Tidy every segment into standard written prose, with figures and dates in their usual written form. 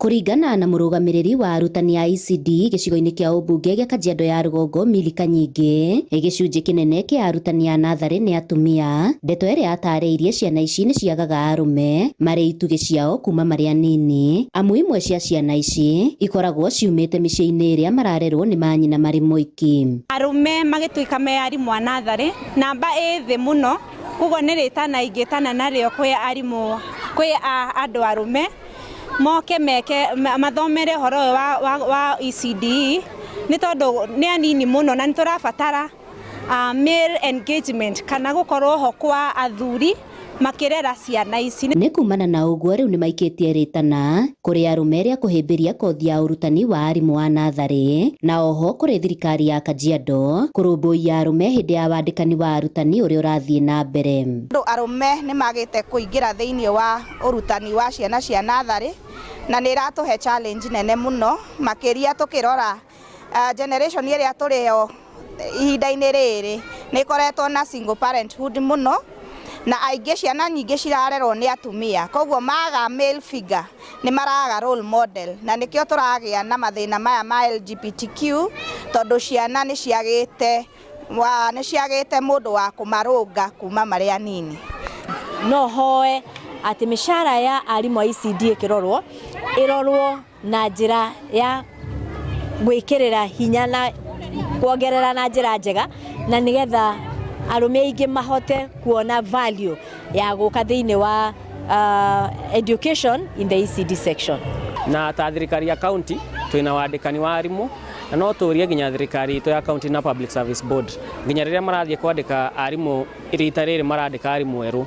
Kũringana na mũrũgamĩrĩri wa arutani a ECD gĩcigo-inĩ kĩa ũmbunge gĩa Kajiado ya Rũgongo, Milly Kanyingĩ, gĩcunjĩ kĩnene kĩa arutani a natharĩ nĩ atumia, ndeto ĩrĩa atarĩirie ciana ici nĩ ciagaga arũme marĩ itugĩ ciao kuma marĩ anini, amu imwe cia ciana ici ikoragwo ciumĩte mĩciĩ-inĩ ĩrĩa mararerwo nĩ manyina marĩ moiki. Arũme magĩtuĩka me arimũ a natharĩ, namba ĩ thĩ mũno, koguo nĩ rĩtana ingĩtana narĩo kwĩ arimũ, kwĩ andũ arũme moke meke mathomere ũhoro ũyũ wa ECDE, nĩ tondũ nĩ anini mũno na nĩ tũrabatara male engagement kana gũkorwo ho kwa athuri makĩrera ciana ici. Nĩ kumana na ũguo rĩu nĩmaikĩtie rĩtana kũrĩ arũme rĩa kũhĩmbĩria kothi ya ũrutani wa arimũ a natharĩ, na oho kũrĩ thirikari ya Kajiado kũrũmbũiya arũme hĩndĩ ya wandĩkani wa arutani ũrĩa ũrathiĩ na mbere. Andũ arũme nĩ magĩte kũingĩra thĩinĩ wa ũrutani wa ciana cia natharĩ, na nĩ ĩratũhe challenge nene mũno, makĩria tũkĩrora generation ĩrĩa tũrĩyo ihinda-inĩ rĩrĩ nĩ ĩkoretwo na single parenthood mũno, na aingĩ ciana nyingĩ cirarerwo nĩ atumia, koguo maga male figure nĩ maraga role model, na nĩkĩo tũragĩa na mathĩna maya ma LGBTQ, tondũ ciana nĩ ciagĩte mũndũ wa kũmarũnga kuma marĩ anini. No hoe atĩ mĩcara ya arimũ a ECD ĩkĩrorwo, ĩrorwo na njĩra ya gwĩkĩrĩra hinya na kuongerera na njĩra njega, na nĩgetha arũme aingĩ mahote kuona value ya gũka thĩinĩ wa education in the ECD section. Na ta thirikari ya county twina wandĩkani wa arimũ, na no tũrie nginya thirikari itũ ya county na Public Service Board, nginya rĩrĩa marathiĩ kwandĩka arimũ rita rĩrĩ, marandĩka arimũ erũ,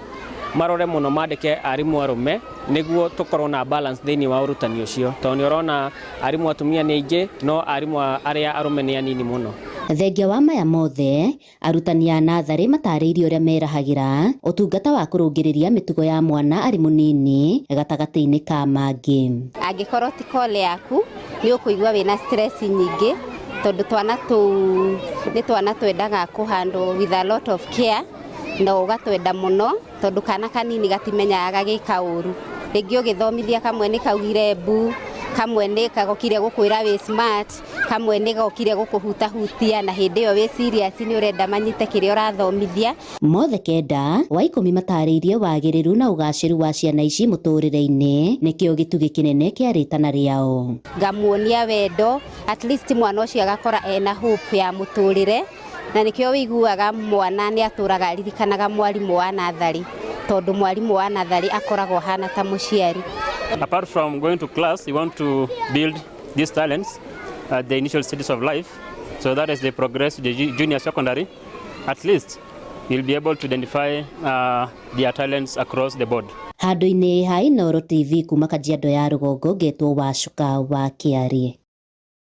marore mũno mandĩke arimũ arũme, nĩguo tũkorwo na balance thĩinĩ wa ũrutani ũcio, tondũ nĩ ũrona arimũ atumia nĩ aingĩ no arimũ arĩa arũme nĩ anini mũno. Thengia wa maya mothe, arutani a natharĩ matarĩirie ũrĩa merahagĩra ũtungata wa kũrũngĩrĩria mĩtugo ya mwana arĩ mũnini gatagatĩ-inĩ ka mangĩ. Angĩkorwo ti call yaku, nĩ ũkũigua wĩna stress nyingĩ, tondũ twana tũu nĩ twana twendaga kũhandwo with a lot of care, na ũgatwenda mũno, tondũ kana kanini gatimenyaga gagĩka ũru. Rĩngĩ ũgĩthomithia kamwe nĩ kaugire mbu, kamwe nĩ kagokire gũkwĩra wĩ smart, kamwe nĩ gokire gũkũhutahutia, na hĩndĩ ĩyo wĩ serious nĩ ũrenda manyite kĩrĩa ũrathomithia. Mothe kenda wa 10 matarĩirie wagĩrĩru na ũgacĩru wa ciana ici mũtũrĩre-inĩ nĩkĩo gĩtugĩ kĩnene kĩa rĩtana rĩao. Ngamuonia wendo, at least mwana ũcio agakora ena hope ya mũtũrĩre, na nĩkĩo wĩiguaga mwana nĩ atũraga aririkanaga mwarimũ wa natharĩ, tondũ mwarimũ wa natharĩ akoragwo ahana ta mũciari. Apart from going to class, you want to build these talents at the initial stages of life, so that as they progress to the junior secondary, at least you'll be able to identify their talents across the board. Handũ-inĩ ha Inooro TV kuma Kajiado ya Rũgongo, ngetwo Wacuka wa Kĩarie.